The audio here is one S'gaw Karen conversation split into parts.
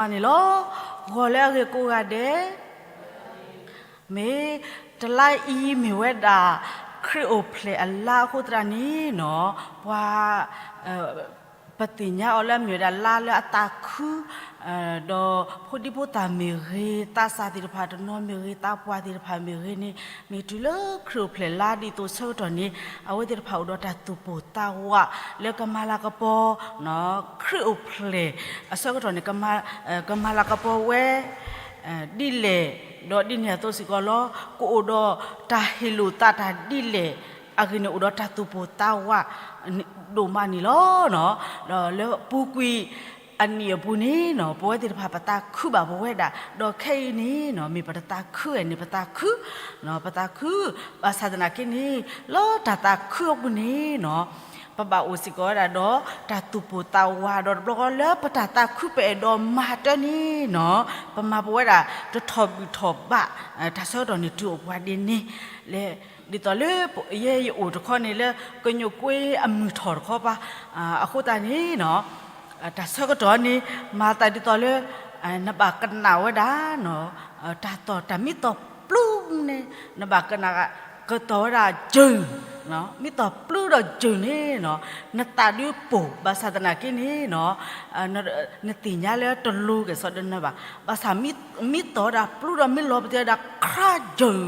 န့ၣ်လီၤ. ဂီၤလၢအဂ့ၤကိးဂၤဒဲး, မ့ၢ်တလါအံၤမ့ၢ်ဝဲဒၣ် ခရံာ်အိၣ်ဖျဲၣ်အလါအဃိသတးန့ၣ်နီၤ, ပှၤ ပသ့ၣ်ညါအီၤလၢအမ့ၢ်ဝဲဒၣ်လါလၢအသးခု, ဒီးဖိဒံဖိသၣ်မ့ၢ်ဂ့ၤ, သးစၢ်သ့ၣ်တဖၣ်တနီၤမ့ၢ်ဂ့ၤ, သးပှၢ်သ့ၣ်တဖၣ်မ့ၢ်ဂ့ၤန့ၣ်, မ့ၢ်တုၤလၢခရံာ်အိၣ်ဖျဲၣ်လါဒ်သိးဆၢကတီၢ်န့ၣ်, အဝဲသ့ၣ်တဖၣ်အိၣ်ဒီးတၢ်သူၣ်ပိၢ်သးဝးလၢကမၤလၤကပီၤ ခရံာ်အိၣ်ဖျဲၣ်အဆၢကတီၢ်န့ၣ် ကမၤလၤကပီၤဝဲ ဒ်လဲၣ်, ဒီးဒ်န့ၣ်အသိးစ့ၢ်ကီးလီၤ. ကအိၣ်ဒီးတၢ်ဟ့ၣ်လိာ်သးတၢ်ဒ်လဲၣ်, အဂ့ၢ်န့ၣ် အိၣ်ဒီးတၢ်သူၣ်ပိၢ်သးဝး ဒိၣ်မးန့ၣ်လီၤ. ဒီးလၢပူၤကွံာ်အနံၣ်အပူၤန့ၣ်နီၤ, ပဝဲသ့ၣ်တဖၣ်ပသးခုဘၣ်ပဝဲဒၣ်, ဒီးခဲအံၤန့ၣ်နီၤ, မ့ၢ်ပတသးခုဧါန့ၣ် ပသးခု, ပသးခု, ဘၣ်ဆၣ်သနာ်က့န့ၣ် လၢတၢ်သးခုအပူၤန့ၣ်နီၤ, ပဘၣ်အိၣ်စ့ၢ်ကီးဝဲဒၣ်ဒီး တၢ်သူၣ်ပိၢ်သးဝး ဒီးတဘျီဃီလၢပတၢ်သးခု ပအဲၣ်ဒိးမၤတၢ်န့ၣ်နီၤ, ပမၤပဝဲဒၣ်တထီၣ်ဘုၣ်ထီၣ်ဘး, တၢ်ဆၢကတီၢ်န့ၣ်တုၤအိၣ်ပှၤဒ်န့ၣ်လဲၣ်. ဒ်သိးလၢယဲယအိၣ်တခီန့ၣ်လၢ ကညိၣ်ကွ့အမုၢ်ထီၣ်တခီပၤ, အဃိသတးန့ၣ်နီၤ, တၢ်ဆၢကတီၢ်န့ၣ် မၤသးဒ်သိးလၢ နဘၣ်ကနၣ်ဝဲဒၣ် တၢ်သီၣ်တၢ်မံသီၣ်ပျုၢ်န့ၣ်, နဘၣ်ကနၣ်ကသီၣ်ဝဲဒၣ်ယုၢ်, မံသီၣ်ပျုၢ်ဒီးယုၢ်န့ၣ်နီၤ, နသးဒုးပိာ် ဘၣ်ဆၣ်သနာ်က့န့ၣ်နီၤ, နသ့ၣ်ညါလၢတလိၤက့ၤစီဒီးနဘၣ်, ဘၣ်ဆၣ်မံသီၣ်ဝဲဒၣ်ပျုၢ်ဒီးမံလီၤပသံဝဲဒၣ်ခရၣ်ယုၢ်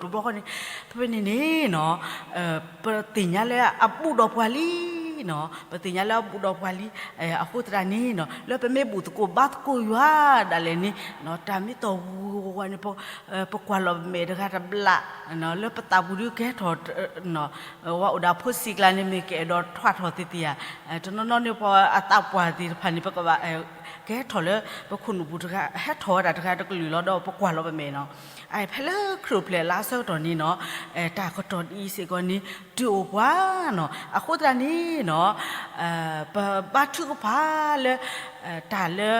တဘျီဃီန့ၣ်, ဖဲဖဲန့ၣ်န့ၣ်နီၤ, ပသ့ၣ်ညါလၢအဘူးဒီးပှၤလံနီၤ, ပသ့ၣ်ညါလၢအဘူးဒီးပှၤလံ, အဃိသတးန့ၣ်နီၤ, လၢပမ့ၢ်ဘူၣ်သကိးဘါသကိးယွၤဒၣ်လဲာ်န့ၣ်, တၢ်မံသီၣ်ဝးဝးန့ၣ် ပကွၢ်လီၤမဲာ်တဂၤတဘျီ, လၢပသးပူၤဒုးကဟဲထီၣ်, ဝဲအိၣ်ဒီးဖိဆံးကျါန့ၣ် မ့ၢ်ကအဲၣ်ဒိးထွဲထီၣ်သ့သ့ဧါ, တနီၤနီၤန့ၣ် ပှၤအသးပှၢ်သ့ၣ်တဖၣ်န့ၣ် ပကဘၣ် ကဟဲထီၣ်လၢပခိၣ်နူာ်ပူၤတဂၤ, ဟဲထီၣ်ဝဲဒၣ်တဂၤတကလုာ်လီၤ ဒီးပကွၢ်လီၤပမဲာ်နီၤ, ဖဲလၢခရံာ်အိၣ်ဖျဲၣ်လါအဆၢကတီၢ်န့ၣ်နီၤ, တၢ်ကတီၢ်ဒ်အံၤစ့ၢ်ကီးန့ၣ် တုၤအိၣ်ပှၤနီၤ, အဃိသတးန့ၣ်နီၤ, ပဘါထုကဖၣ်လၢ တၢ်လၢ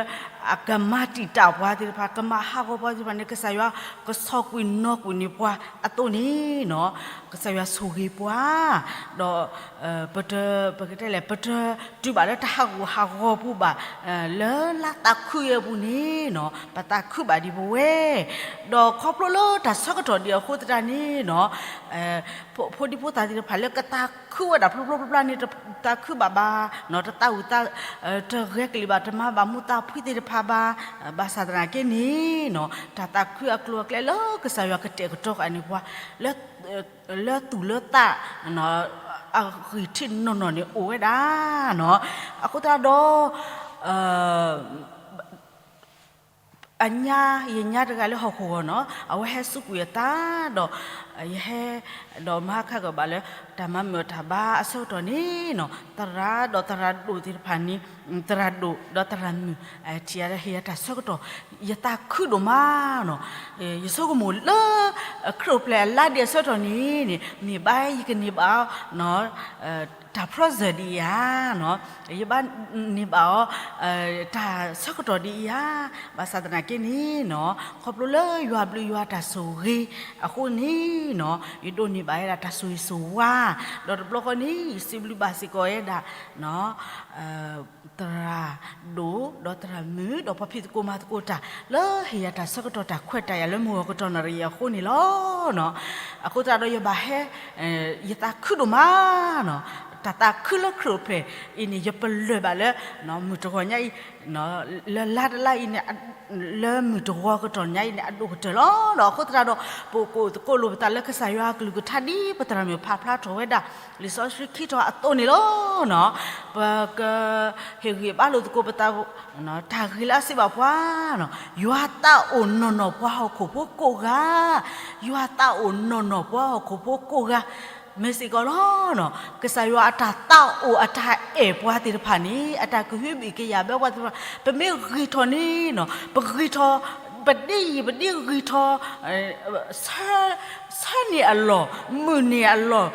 အကမၤတံာ်တာ်ပှၤသ့ၣ်တဖၣ် ကမၤဟးဂီၤပှၤသ့ၣ်တဖၣ်န့ၣ် ကစၢ်ယွၤကဆီၣ်ကွံာ်နီၣ်ကွံာ်န့ၢ်ပှၤအသိးန့ၣ်နီၤ, ကစၢ်ယွၤဆိၣ်ဂ့ၤပှၤ, ဒီး ပတ ပကတဲလဲၣ် ပတတုၤဘၣ်လၢတၢ်ဟးဂူာ်ဟးဂီၤပူၤဘၣ်, လၢလါသးခုအပူၤန့ၣ်နီၤ ပသးခုဘၣ်ဒံးပဝဲ, ဒီးခီဖျိလၢတၢ်ဆၢကတီၢ်ဒံးအဃိသတးန့ၣ်နီၤ, ဖိဒံဖိသၣ်သ့ၣ်တဖၣ်လၢကသးခုဝဲဒၣ်ဖျိဖျိဖျါဖျါန့ၣ် တသးခုဘၣ်ဘၣ်, တသးဝံၣ်သး, တဂဲၤကလံၤဘၣ် တမၤဘၣ်မူသးဖှံသ့ၣ်တဖၣ်ဘၣ်, ဘၣ်ဆၣ်သနာ်က့န့ၣ်နီၤ တၢ်သးခုအကျိၤအကျဲလၢကစၢ်ယွၤကတဲာ်ကတီၤဃာ်န့ၢ်ပှၤ လၢသူၣ်လၢသး အဂံၢ်ထံးနီၢ်နီၢ်န့ၣ်အိၣ်ဝဲဒၣ်နီၤ, အဃိသတးဒီး အညါ ယညါတဂၤလၢဟီၣ်ခိၣ်ဂီၤနီၤ အဝဲဟဲစူးကွံာ်အသးဒီး ယဟဲ ဒီးမၤဟးဂီၤဘၣ်လၢ တၢ်မၤမုာ်တၢ်ဘါအဆၢကတီၢ်န့ၣ်နီၤ သရၣ်ဒီးသရၣ်ဒိၣ်သ့ၣ်တဖၣ်န့ၣ် သရၣ်ဒိၣ်ဒီးသရၣ်မုၣ် ထံၣ်ယၤဟ့ၣ်ယၤတၢ်ဆၢကတီၢ် ယသးခုဒိၣ်မးနီၤ, ယဆိကမိၣ်လၢ ခရံာ်အိၣ်ဖျဲၣ်အလါဒံးအဆၢကတီၢ်န့ၣ်န့ၣ် မ့ၢ်ဘၣ်ယကန့ၢ်ဘၣ်အီၤ တၢ်ဖြီစၢၢ်ဒ်အံၤဧါနီၤ, ယဘၣ်န့ၢ်ဘၣ်အီၤ တၢ်ဆၢကတီၢ်ဒ်အံၤဧါ, ဘၣ်ဆၣ်သနာ်က့န့ၣ်နီၤ ခီဖျိလၢယွၤဘျုးယွၤတၢ်ဆိၣ်ဂ့ၤအဃိန့ၣ်နီၤ ယဒိးန့ၢ်ဘၣ်ဝဲဒၣ်တၢ်ဆိၣ်ဂ့ၤဆိၣ်ဝါ, ဒီးတဘျီဃီန့ၣ် ယစံးဘျုးဘၣ်စ့ၢ်ကီးဝဲဒၣ် သရၣ်ဒိၣ် ဒီးသရၣ်မုၣ် ဒီးပှၤဖံးသကိးမၤသကိးတၢ် လၢဟ့ၣ်ယၤတၢ်ဆၢကတီၢ်တၢ်ခွဲးတၢ်ယာ်လၢမုၢ်ဂီၤကတီၢ်နၣ်ရံၣ်အံၤအဃိန့ၣ်လီၤ. အဃိသတးဒီးယဘၣ်ဟဲ ယသးခုဒိၣ်မးနီၤ, တၢ်သးခုလၢခရံာ်အိၣ်ဖျဲၣ်အံၤန့ၣ် ယပလၢၢ်ဘၣ်လၢ မုၢ်တဂီၤညါအံၤ လၢလါတလါအံၤန့ၣ် လၢမုၢ်တဂီၤကတီၢ်ညါအံၤန့ၣ် အဒိၣ်ကတၢၢ်လီၤ. ဒီးအဃိသတးဒီး ပကအိၣ်သကိးလိာ်ပသးလၢကစၢ်ယွၤအကလုၢ်ကထါဒ်ပသရၣ်မုၣ်ဖးဖျါထီၣ်ဝဲဒၣ် လံာ်စီဆှံခံထီၣ်အသိးန့ၣ်လီၤ. ပက ဟ့ၣ်ဂံၢ်ဘါလိာ်သကိးပသး တၢ်ဂ့ၤလၢအစံးဘၣ်ပှၤ ယွၤသးအိၣ်နီၢ်နီၢ်ပှၤဟီၣ်ခိၣ်ဖိကိးဂၤ, ယွၤသးအိၣ်နီၢ်နီၢ်ပှၤဟီၣ်ခိၣ်ဖိကိးဂၤ မ့ၢ်စ့ၢ်ကီးလီၤ. ကစၢ်ယွၤအတၢ်သးအိၣ်အတၢ်အဲၣ်ပှၤသ့ၣ်တဖၣ်န့ၣ် အတၢ်ကဟုဘံၣ်ကယာ်ဘၢပှၤသ့ၣ်တဖၣ် ပမ့ၢ်ဂံၢ်ထီၣ်န့ၣ်နီၤ ပဂံၢ်ထီၣ် ပဒ်ယံာ်ပဒ်ဂံၢ်ထီၣ် ဆၢန့ၢ်အလီၢ် မုာ်န့ၢ်အလီၢ်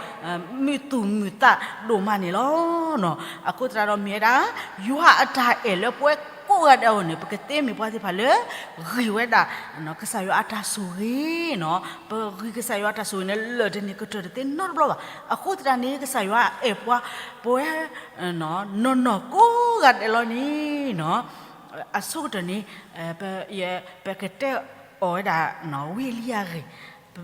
မုာ်သူၣ်မုာ်သးဒိၣ်မးန့ၣ်လီၤ. အဃိသတးဒီးမ့ၢ်ဝဲဒၣ် ယွၤအတၢ်အဲၣ်လၢပဝဲကိးဂၤဒဲးအဂီၢ်န့ၣ် ပကသ့မ့ၢ်ပှၤသ့ၣ်တဖၣ်လၢ ဂံၢ်ဝဲဒၣ် ကစၢ်ယွၤအတၢ်ဆိၣ်ဂ့ၤနီၤ ပဂံၢ်ကစၢ်ယွၤအတၢ်ဆိၣ်ဂ့ၤန့ၣ် လၢာ်တန့ၢ်ကတၢၢ်တသ့နီတဘျီဘၣ်. အဃိသတးန့ၣ် ကစၢ်ယွၤအဲၣ်ပှၤ ပဝဲ နီၢ်နီၢ်ကိးဂၤဒဲးလီၤန့ၣ်နီၤ အဆိကတၢၢ်န့ၣ် ပကတဲအီၤဝဲဒၣ် ဝံအ့လံယၤဂ့ၢ်,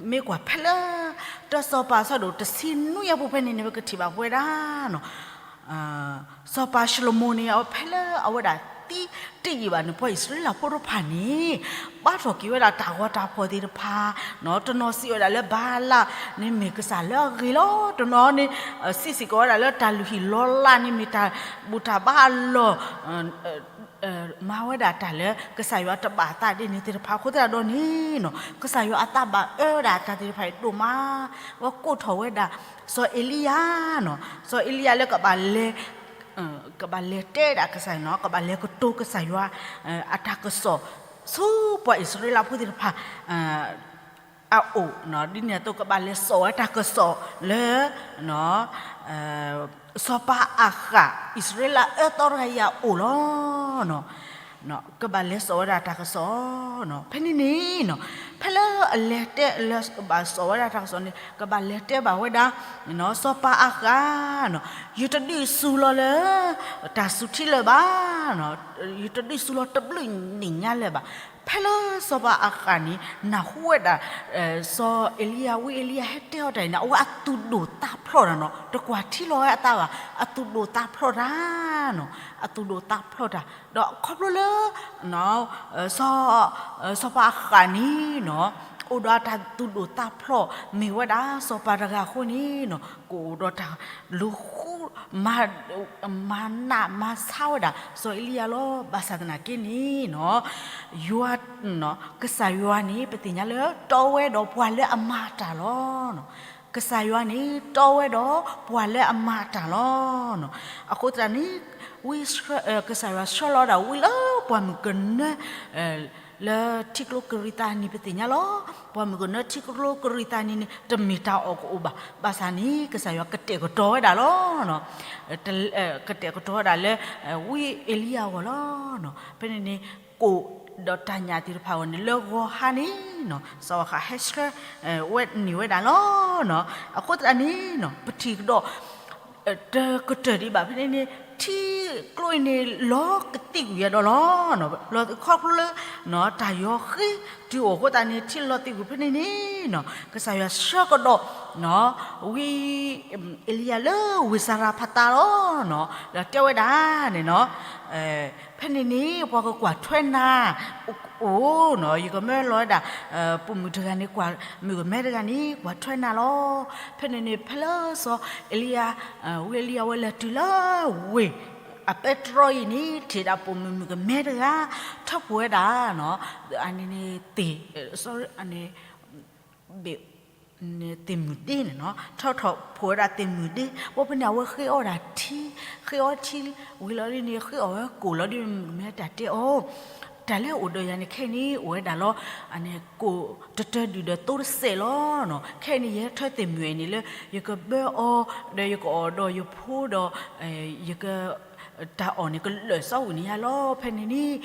မ့ၢ်ကွၢ်ဖဲလၢ တၢစီၤပၤအဆၢဒိၣ်တဆံနွံအပူၤဖဲန့ၣ်န့ၣ် ပကထံၣ်ဘၣ်ပဝဲဒၣ် စီၤပၤၡလိၤမိၣ်န့ၣ် အဝဲဖဲလၢအဝဲဒၣ်သံတယံာ်ဘၣ်န့ၣ် ပှၤအံၣ်စရ့လးဖိတဖၣ်န့ၣ် ဘါထီၣ်က့ၤဝဲဒၣ်တၢ်ဂီၤတၢ်ဖီၣ်သ့ၣ်တဖၣ် တနီၤစံးဝဲဒၣ်လၢဘၤလးန့ၣ်မ့ၢ်ကစၢ်လၢအဂ့ၤလီၤ. တနီၤန့ၣ် စံးစ့ၢ်ကီးဝဲဒၣ်လၢတၢ်လုၢ်ဟံၣ်လီၤလးန့ၣ်မ့ၢ်တၢ်ဘူၣ်တၢ်ဘါအလီၢ် မၤဝဲဒၣ်တၢ်လၢကစၢ်ယွၤတဘၣ်အသးဒ်န့ၣ်သ့ၣ်တဖၣ်အဃိသတးဒီးန့ၣ်နီၤ ကစၢ်ယွၤအသးဘၣ်အၢဝဲဒၣ်တၢ်သ့ၣ်တဖၣ်အံၤဒိၣ်မး, ဝဲကိးထီၣ်ဝဲဒၣ်စီၤအ့လံယၤနီၤ, စီၤအ့လံယၤလၢကဘၣ်လဲၤ ကဘၣ်လဲၤတဲဒၣ်ကစၢ်ယွၤနီၤ, ကဘၣ်လဲၤကတိၤကစၢ်ယွၤ အတၢ်ကစီၣ် ဆူပှၤအံၣ်စရ့လးဖိသ့ၣ်တဖၣ် အအိၣ်, ဒ်န့ၣ်အသိးကဘၣ်လဲၤစိာ်ဝဲတၢ်ကစီၣ်လၢ စီၤပၤအၤဃး အံၣ်စရ့လးအၢသီတဂၤအံၤအအိၣ်လီၤ. ကဘၣ်လဲၤစိာ်ဝဲဒၣ်တၢ်ကစီၣ်, ဖဲန့ၣ်န့ၣ်နီၤ ဖဲလၢအလဲၤတဲလၢကဘၣ်စိာ်ဝဲဒၣ်တၢ်ကစီၣ်န့ၣ် ကဘၣ်လဲၤတဲဘၣ်ဝဲဒၣ် စီၤပၤအၤဃးနီၤ, ယတဒုးစူၤလီၤလၢ တၢ်စူၤထံလၢၤဘၣ်, ယတဒုးစူၤလီၤတဘျုးနံၣ်ညါလၢၤဘၣ်. ဖဲလၢစီၤပၤအၤဃးန့ၣ် နၢ်ဟူဝဲဒၣ် စီၤအ့လံယၤ ဝံအ့လံယၤဟဲတဲအီၤတၢ်အံၤန့ၣ် အဝဲအသူၣ်ဒိၣ်သးဖျိးတၢ်နီၤ, တကွၢ်ထံလီၤဝဲအသးဘၣ်, အသူၣ်ဒိၣ်သးဖျိးတၢ်နီၤ, အသူၣ်ဒိၣ်သးဖျိးတၢ်, ဒီးခီဖျိလၢ စီၤ စီၤပၤအၤဃးန့ၣ်နီၤ အိၣ်ဒီးတၢ်သူၣ်ဒိၣ်သးဖျိး မ့ၢ်ဝဲဒၣ်စီၤပၤတဂၤအဃိန့ၣ်နီၤ ကအိၣ်ဒီးတၢ်လူၤဃု မၤနးမၤဆါဝဲဒၣ် စီၤအ့လံယၤလီၤ. ဘၣ်ဆၣ်သနာ်က့န့ၣ်နီၤ ယွၤ ကစၢ်ယွၤန့ၣ် ပသ့ၣ်ညါလၢ တီဝဲဒီးပှၤလၢအမၤတၢ်လီၤ. ကစၢ်ယွၤန့ၣ် တီဝဲဒီးပှၤလၢအမၤတၢ်လီၤ. အဃိသတးန့ၣ် ဝံ ကစၢ်ယွၤဆှၢလီၤဒၣ်ဝံလၢပှၢ်မုၢ်ကနၢ လၢထံကျိကရံးသးနံၤ ပသ့ၣ်ညါလီၤ. ပှၢ်မုၢ်ကနၢထံကျိကရံးသးနံၤန့ၣ် တမ့ၢ်တၢ်အီၣ်ကအိၣ်ဘၣ်. ဘၣ်ဆၣ်န့ၣ် ကစၢ်ယွၤကတဲာ်ကတီၤဝဲဒၣ်လီၤ. ကတဲာ်ကတီၤဝဲဒၣ်လၢ ဝံအ့လံယၤအဂီၢ်လီၤ. ဖဲန့ၣ်န့ၣ် ကိၣ်ဒီးတၢ်ညၣ်သ့ၣ်တဖၣ်အဂီၢ်န့ၣ် လၢဂီၤဟါန့ၣ်နီၤ စီၤအၤဃးဟဲဆှၢ ဝဲန့ၢ်ဝဲဒၣ်လီၤ. အဃိသတးန့ၣ်နီၤ ပထံၣ်ကဒီး တကတၢၢ်ဒံးဘၣ်ဖဲန့ၣ်န့ၣ် ထံကျိအံၤန့ၣ် လီၤကသံၣ်ကွံာ်ယၤဒီးလီၤ. လီၤခီဖျိလၢ တၢ်ယီၤဃ့တုၤအိၣ်အဃိသတးန့ၣ် ထံလီၤသံၣ်ကွံာ်ဖဲန့ၣ်န့ၣ်နီၤ ကစၢ်ယွၤဆှၢကဒီး ဝံ အ့လံယၤလၢဝ့ၢ်စၤရဖးသးလီၤ. ဒီးတဲဝဲဒၣ်န့ၣ်နီၤ ဖဲန့ၣ်န့ၣ် ပှၤကကွၢ်ထွဲနၤ အိၣ်နီၤ ယကမၢလီၤဝဲဒၣ် ပိာ်မုၣ်တဂၤန့ၣ် ကွၢ်မုၣ်ကမဲတဂၤန့ၣ် ကွၢ်ထွဲနၤလီၤ. ဖဲန့ၣ်န့ၣ် ဖဲလၢစီၤအ့လံယၤ ဝံအ့လံယၤဝဲလဲၤတုၤလၢဝ့ၢ် အပဲတြီအံၤန့ၣ် ထံၣ်ဒၣ်ပိာ်မုၣ်မုၣ်ကမဲတဂၤ ထၢဖှိၣ်ဝဲဒၣ်နီၤ အန့ၣ်န့ၣ်သ့ၣ် သ့ၣ်မုၢ်ဒ့န့ၣ်နီၤ ထၢထီၣ်ဖှိၣ်ဝဲဒၣ်သ့ၣ်မုၢ်ဒ့ ဘၣ်ဖဲန့ၣ် အဝဲဃ့အီၣ်ဒၣ်ထံ ဃ့အီထံဝံၤလီၤဒ်န့ၣ် ဃ့အီၣ်ဝဲကိၣ်လီၤဒ်န့ၣ် မုၣ်ကမဲတၢ်တဲအီၤ တၢ်လၢအိၣ်ဒီးယၤန့ၣ်ခဲအံၤန့ၣ် အိၣ်ဝဲဒၣ်လီၤ အန့ၣ်ကိၣ်တတၢၤဒုၣ်ဒီးသိတစဲးလီၤနီၤ ခဲအံၤန့ၣ် ယဟဲထၢသ့ၣ်မုၢ်အံၤန့ၣ်လၢ ယကဘၢအီၤ ဒီးယကအီၣ်ဒီးယဖိဒီး ယက တၢ်အီၣ်န့ၣ် ကလၢာ်စီဝံၣ်န့ၢ်ယၤလီၤ. ဖဲန့ၣ်န့ၣ်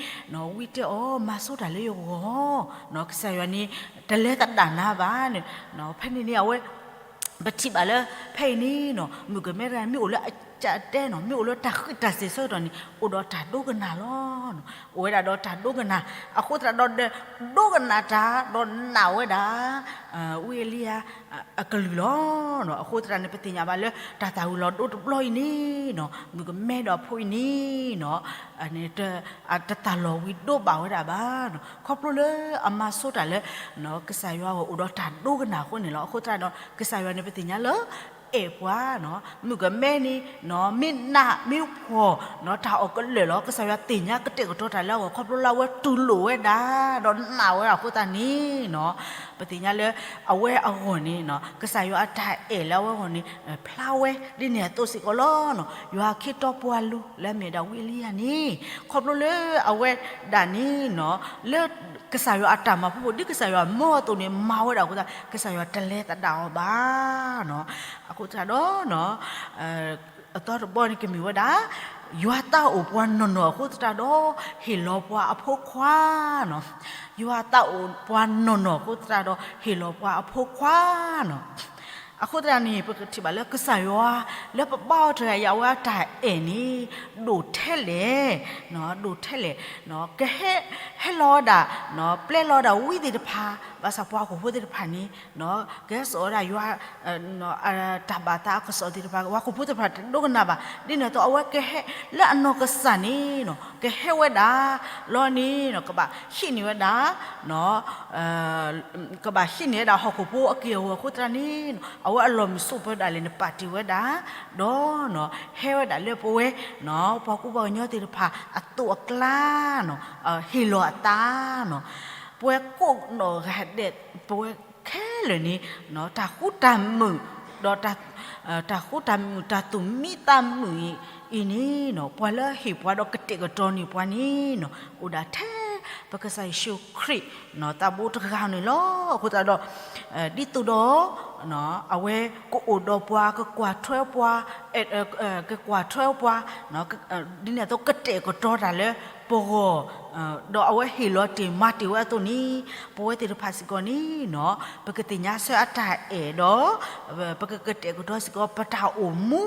ဝံတဲအီၤ မၤဆိတၢ်လၢယဂီၢ် ကစၢ်ယွၤန့ၣ် တလဲၤသဒၣ်နၤဘၣ်န့ၣ် ဖဲန့ၣ်န့ၣ် အဝဲ ပထံၣ်ဘၣ်လၢ ဖဲအံၤန့ၣ်နီၤ မုၣ်ကမဲတဂၤ မ့ၢ်အိၣ်လၢအကတဲနီၤ မ့ၢ်အိၣ်လၢတၢ်ဃံးတၢ်စ့ၤဆၢကတီၢ်န့ၣ် အိၣ်ဒီးတၢ်ဒိကနၣ်လီၤ. အိၣ်ဝဲဒၣ်ဒီးတၢ်ဒိကနၣ် အဃိသတးဒီး ဒိကနၣ်တၢ် ဒီးနာ်ဝဲဒၣ် ဝံအ့လံယၤ အကလုၢ်လီၤ. အဃိသတးန့ၣ် ပသ့ၣ်ညါဘၣ်လၢ တၢ်သၣ်ဝံၤလီၤဒိတဘျီအံၤန့ၣ်နီၤ မုၣ်ကမဲဒီးအဖိအံၤန့ၣ်နီၤ တသၣ်လီၤဝံၤဒိဘၣ်ဝဲဒၣ်ဘၣ်နီၤ ခီဖျိလၢအမၤဆိတၢ်လၢ ကစၢ်ယွၤအဂီၢ်အိၣ်ဒီးတၢ်ဒိကနၣ်အဃိန့ၣ်လီၤ. အဃိသတးဒီး ကစၢ်ယွၤန့ၣ် ပသ့ၣ်ညါလၢ အဲၣ်ပှၤနီၤ မုၣ်ကမဲန့ၣ်နီၤ မ့ၢ်နးမ့ၢ်ဖှီၣ်နီၤ တၢ်အီၣ်ကလၢာ်လီၤ. ကစၢ်ယွၤသ့ၣ်ညါကတဲာ်ကတီၤတၢ်လၢအဂီၢ် ခီဖျိလၢအဝဲတူၢ်လိာ်ဝဲဒၣ် ဒီးနာ်ဝဲဒၣ်အဃိသတးန့ၣ်နီၤ ပသ့ၣ်ညါလၢ အဝဲအဂီၢ်န့ၣ်နီၤ ကစၢ်ယွၤအတၢ်အဲၣ်လၢအဝဲအဂီၢ်န့ၣ် ဖျါဝဲဒ်န့ၣ်အသိးစ့ၢ်ကီးလီၤ. ယွၤအခ့တီပှၤလူၤလၢအမ့ၢ်ဒၣ်ဝံအ့လံယၤန့ၣ် ခီဖျိလၢအဝဲဒၣ်န့ၣ်နီၤ လၢကစၢ်ယွၤအတၢ်မၤဖိ ဒ်ကစၢ်ယွၤမၢအသိးန့ၣ် မၤဝဲဒၣ်အဃိသတး ကစၢ်ယွၤတလဲၤသဒၣ်အီၤဘၣ်နီၤ. အဃိသတးဒီး အသီတဘီန့ၣ်ကမ့ၢ်ဝဲဒၣ် ယွၤသးအိၣ်ပှၤနီၢ်နီၢ်အဃိသတးဒီး ဟ့ၣ်လီၤပှၤအဖိခွါနီၤ. ယွၤသးအိၣ်ပှၤနီၢ်နီၢ်အဃိသတးဒီး ဟ့ၣ်လီၤပှၤအဖိခွါနီၤ. အဃိသတးန့ၣ် ပကထံၣ်ဘၣ်လၢကစၢ်ယွၤ လၢပဘါအီၤတဂၤအံၤ အဝဲအတၢ်အဲၣ်န့ၣ် ဒိၣ်ထဲလဲၣ်, ဒိၣ်ထဲလဲၣ်, ကဟဲ ဟဲလီၤဝဲဒၣ် ပျဲလီၤဝဲဒၣ်ဝံသ့ၣ်တဖၣ်, ဘၣ်ဆၣ်ပှၤဟီၣ်ခိၣ်ဖိသ့ၣ်တဖၣ်န့ၣ် ကဟဲစိာ်ဝဲဒၣ်ယွၤ တၢ်ဘၣ်သးအကစီၣ်သ့ၣ်တဖၣ် ပှၤဟီၣ်ခိၣ်ဖိသ့ၣ်တဖၣ်တဒိကနၣ်ဘၣ်. ဒ်န့ၣ်အသိး အဝဲကဟဲလၢအနီၢ်ကစၢ်န့ၣ် ကဟဲဝဲဒၣ် လီၤန့ၣ် ကဘၣ်ဟံးန့ၢ်ဝဲဒၣ် ကဘၣ်ဟံးန့ၢ်ဝဲဒၣ်ဟီၣ်ခိၣ်ဖိအက့ၢ်အဂီၤအဃိသတးန့ၣ် အဝဲအလီၢ်မုၢ်ဆိးပၢၤဒၣ်လဲာ်န့ၣ် ပာ်တ့ၢ်ဝဲဒၣ် ဒီး ဟဲဝဲဒၣ်လၢပဝဲ ပှၤကူပှၤကညီသ့ၣ်တဖၣ်အသိးအကျါ ဟ့ၣ်လီၤအသး ပဝဲကိးနီၢ်ဂၤဒဲး ပဝဲခဲလၢာ်န့ၣ် တၢ်ဃူတၢ်မုာ် ဒီး တၢ်ဃူတၢ်မုာ် တၢ်သူၣ်မံသးမုာ်အံၤန့ၣ် ပှၤလၢဟ့ၣ်ပှၤဒီးကတဲာ်ကတီၤန့ၢ်ပှၤန့ၣ် အိၣ်ဒၣ်ထဲပကစၢ်ယ့ၣ်ၡူးခရံာ် သးဘိတဂၤန့ၣ်လီၤ. အဃိသတးဒီး ဒ်သိးဒီး အဝဲကအိၣ်ဒီးပှၤ ကကွၢ်ထွဲပှၤ ကကွၢ်ထွဲပှၤ ဒ်န့ၣ်အသိး ကတဲာ်ကတီၤတၢ်လၢပဂီၢ် ဒီးအဝဲဟ့ၣ်လီၤတ့ၢ်မၤတ့ၢ်ဝဲအသိးန့ၣ် ပဝဲသ့ၣ်တဖၣ်စ့ၢ်ကီးန့ၣ် ပကသ့ၣ်ညါဆၢအတၢ်အဲၣ်ဒီး ပကကတဲာ်ကတီၤစ့ၢ်ကီးပတၢ်အိၣ်မူ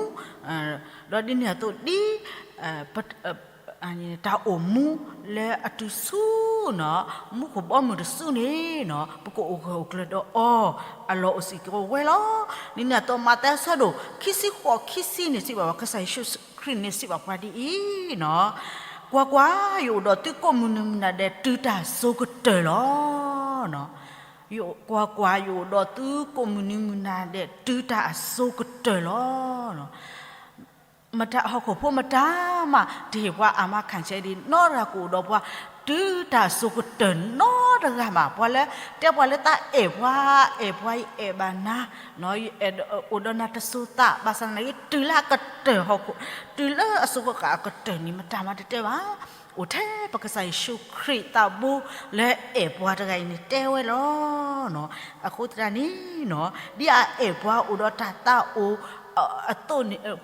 ဒီးဒ်န့ၣ်အသိးဒ် တၢ်အိၣ်မူလၢအတုၤဆူ မူခိၣ်ဘီမုၢ်တစုန့ၣ် ပကအိၣ်ဂၢၢ်အိၣ်ကျၢၤဒီးအီၤ အလီၢ်အိၣ်စ့ၢ်ကီးဝဲလီၤ. ဒ်န့ၣ်အသိး မးသဲအဆၢဒိၣ် ခံဆံဃိး ခံဆံန့ၣ်စံးဘၣ်ပှၤ ကစၢ်ယ့ၣ်ၡူးခရံာ်န့ၣ်စံးဘၣ်ပှၤဒ်အံၤ ကွၢ်ကွၢ်, ယအိၣ်ဒီးသုကိးမုၢ်နံၤမုၢ်နၤဒဲး တုၤတၢ်အစိၤကတၢၢ်လီၤ. ကွၢ်ကွၢ်, ယအိၣ်ဒီးသုကိးမုၢ်နံၤမုၢ်နၤဒဲး တုၤတၢ်အစိၤကတၢၢ်လီၤ. မတၤဟီၣ်ခိၣ်ဖိမတၤမး တဟ့ၣ်ပှၤအမါခၣ်ဆဲဒ်နီတဂၤကအိၣ်ဒီးပှၤ တုၤတၢ်စိၤကတၢၢ်နီတဂၤဘၣ်. ပှၤလၢ တဲပှၤလၢတၢ်အဲၣ်ပှၤ အဲၣ်ပှၤ ယအဲၣ်ဘၣ်နၤ အိၣ်ဒီးနၤတစိၤသး ဘၣ်ဆၣ်သနာ်က့ တုၤလၢအကတၢၢ်ဟီၣ်ခိၣ် တုၤလၢအစိၤဃၣ်ဃၣ်အကတၢၢ်န့ၣ် မတၤမးတတဲဘၣ်. အိၣ်ထဲပကစၢ်ယ့ၣ်ၡူးခရံာ်သးဘိလၢအဲၣ်ပှၤတဂၤအံၤန့ၣ်တဲဝဲလီၤ. အဃိသတးန့ၣ် ဒ်အအဲၣ်ပှၤအိၣ်ဒီးတၢ်သးအိၣ်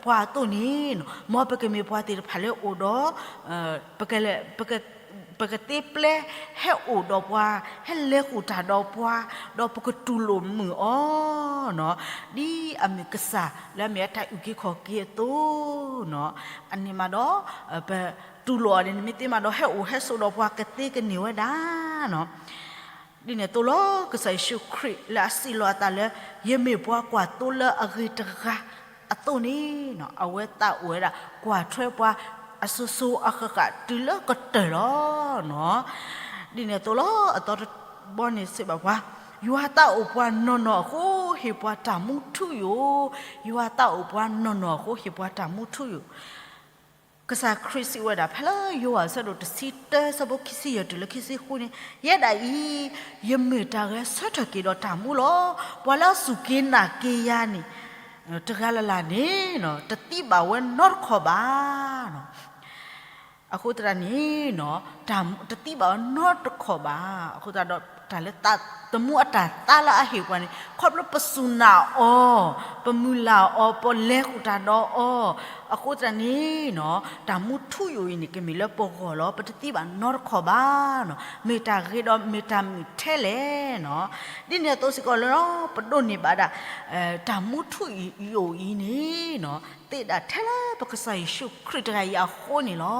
ပှၤအသိးန့ၣ် မ်ပကမ့ၢ်ပှၤသ့ၣ်တဖၣ်လၢအိၣ်ဒီး ပကသ့ပျဲဟဲအိၣ်ဒီးပှၤ ဟဲလဲၤဃုာ်တၢ်ဒီးပှၤ ဒီးပကတူၢ်လိာ်မုာ်အီၤ ဒ်အမ့ၢ်ကစၢ်လၢအမ့ၢ်အတၢ်အုၣ်က့ၤခီၣ်က့ၤအသိး အန့ၣ်မးဒီး ပတူၢ်လိာ်အီၤန့ၣ် မ့ၢ်သ့မးဒီး ဟဲအိၣ်ဟဲဆိးဒီးပှၤကသ့ကန့ၢ်ဝဲဒၣ် ဒ်န့ၣ်အသိးလီၤ. ကစၢ်ယ့ၣ်ၡူးခရံာ်လၢအစံးလီၤအသးလၢ ယမ့ၢ်ပှၤကွၢ်သိလၢအဂ့ၤတဂၤအသိးန့ၣ် အဝဲသးအိၣ်ဝဲဒၣ် ကွၢ်ထွဲပှၤအစိၤစိၤအဃၣ်ဃၣ်တုၤလၢကတၢၢ်လီၤ. ဒ်န့ၣ်အသိးလီၤ. အသီတဘီန့ၣ်စံးဘၣ်ပှၤ, ယွၤသးအိၣ်ပှၤနီၢ်နီၢ်အဃိ ဟ့ၣ်ပှၤတၢ်မူထူယိာ်, ယွၤသးအိၣ်ပှၤနီၢ်နီၢ်အဃိ ဟ့ၣ်ပှၤတၢ်မူထူယိာ်. ကစၢ်ခရံာ်စံးဝဲဒၣ်ဖဲလၢယိၤဟၣ်အဆၢဒိၣ်တဆံတၢ ဆၢဖိခံဆံယဲၢ်တုၤလၢခံဆံဃုန့ၣ်, ယဲဒၣ်အံၤ ယမ့ၢ်တၢ်ဂဲၤဆၢထၢၣ်က့ၤဒီးတၢ်မူလီၤ. ပှၤလၢအစူၢ်က့ၤနာ်က့ၤယၤန့ၣ် တဂၤလၢ်လၢ်န့ၣ် တသံဘၣ်ဝဲနီတခီၣ်ဘၣ်. အဃိသတးန့ၣ် တၢ်တသံဘၣ်ဝဲနီတခီၣ်ဘၣ်. အဃိသတးဒီး တၢ်လၢသးသမူအတၢ်သါလၢအဟ့ၣ်ပှၤန့ၣ် ခီဖျိပစူၢ်နာ်အီၤ, ပမုၢ်လၢ်အီၤ, ပလဲၤဃုာ်တၢ်ဒီးအီၤ, အဃိသတးန့ၣ် တၢ်မူထူယိာ်အံၤန့ၣ် ကမ့ၢ်လၢပဂီၢ်လီၤ. ပတသံဘၣ်နီတခီၣ်ဘၣ်. မ့ၢ်တၢ်ဂ့ၤဒီးမ့ၢ်တၢ်မုာ်ထဲလဲၣ်. ဒ်န့ၣ်အသိးစ့ၢ်ကီးလၢ ပဒိးန့ၢ်ဘၣ်ဒၣ် တၢ်မူထူယိာ်အံၤန့ၣ် သ့ဒၣ်ထဲလၢပကစၢ်ယ့ၣ်ၡူးခရံာ်တဂၤအံၤအဃိန့ၣ်လီၤ.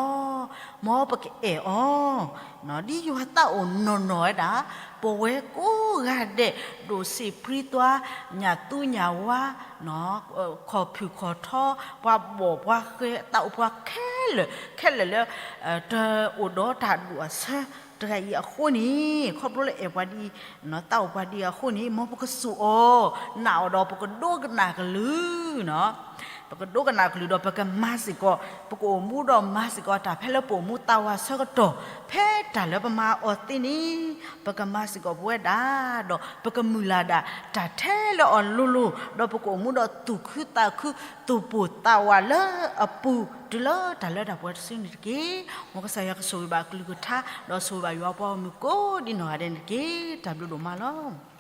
မ်ပကအဲၣ်အီၤ ဒ်ယွၤသးအိၣ်နီၢ်နီၢ်ဝဲဒၣ် ပဝဲကိးဂၤဒဲး ဒိၣ်စ့ၢ်ပြံသွါ ညၣ်သူညၣ်ဝါ ခီၣ်ဖုၣ်ခီၣ်ထီ ပှၤဘီၣ်ပှၤဃဲ သးအိၣ်ပှၤခဲလၢာ်ခဲလၢာ်လၢ တအိၣ်ဒီးတၢ်ဒိၣ်အဆၢတဂၤအံၤအဃိန့ၣ် ခီဖျိလၢအဲၣ်ပှၤဒ်အံၤ သးအိၣ်ပှၤဒ်အံၤအဃိန့ၣ် မ်ပကစူၢ်အီၤ နာ်အီၤဒီးပကဒိကနၣ်ကလုၢ် ပကဒိကနၣ်ကလုၢ်ဒီးပကမၤစ့ၢ်ကီး ပကအိၣ်မူဒီးမၤစ့ၢ်ကီးတၢ်ဖဲလၢပအိၣ်မူသးဝးဆၢကတီၢ် ဖဲတၢ်လၢပမၤအီၤသ့န့ၣ် ပကမၤစ့ၢ်ကီးပဝဲဒၣ် ဒီးပကမုၢ်လၢ်ဒၣ်တၢ်ထဲလၢအီၤလိၤလိၤ ဒီးပကအိၣ်မူဒီးသူၣ်ခုသးခု သူၣ်ပိၢ်သးဝးလၢအပူၤ တုၤလၢတၢ်လၢတၢ်ပှဲၤတစုန့ၣ်တက့ၢ်. မ်ကစၢ်ယွၤကဆိၣ်ဂ့ၤဘၣ်အကလုၢ်ကထါ ဒီးဆိၣ်ဂ့ၤဘၣ်ယွၤပှၤဂီၢ်မုၢ်ကိးဒ်နီၢ်ဂၤဒဲးန့ၣ်တက့ၢ်. တၢ်ဘျုးဒိၣ်မးလီၤ.